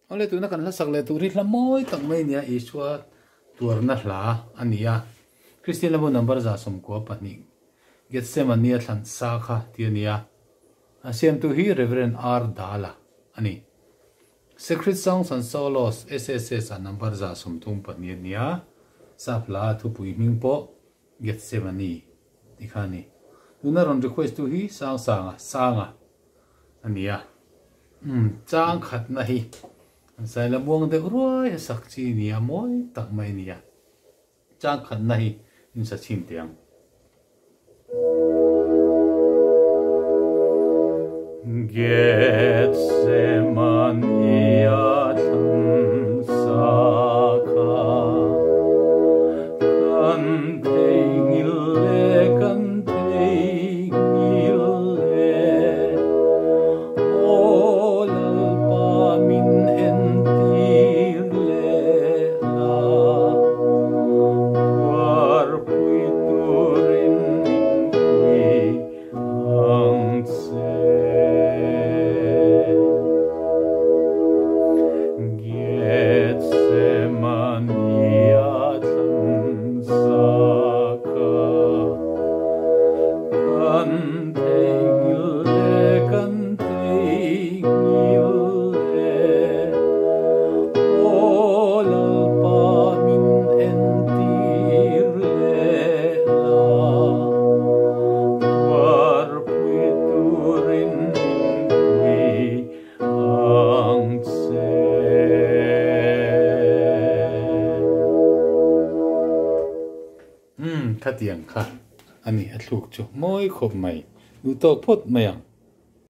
Awle tuna kan hla sak leh tur hi hla mawi tak mai nia Isua tuarna hla a ni a. Kristian lambu number 12 Gethsemane a thlan sa kha tih a ni a. A siamtu hi Rev. R. Dala a ni. Sacred Songs and Solos, SSS, ah number 34 a ni a. Sap hla a thupui hming pawh Gethsemane tih kha a ni. Tuna rawn request tu hi Sangsanga, Sanga, a ni a. Umm, chang khatna hi an sai la muang deuh ruai a sak chi a ni a, mawi tak mai a ni a. Chang khatna hi in sa chhin teh ang. Gethsemane a thlan sa kha kan theihnghilh le kan theihnghilh le Aw Lalpa min entir leh la Tuarpui turin min pui ang che. Gethsemane a thlan sa kha kan theihnghilh le kan theihnghilh le Aw Lalpa min entir leh la Tuarpui turin min pui ang che. Umm khatiang kha a ni a thluk chu mawi khawp mai, duh tawk phawt mai ang.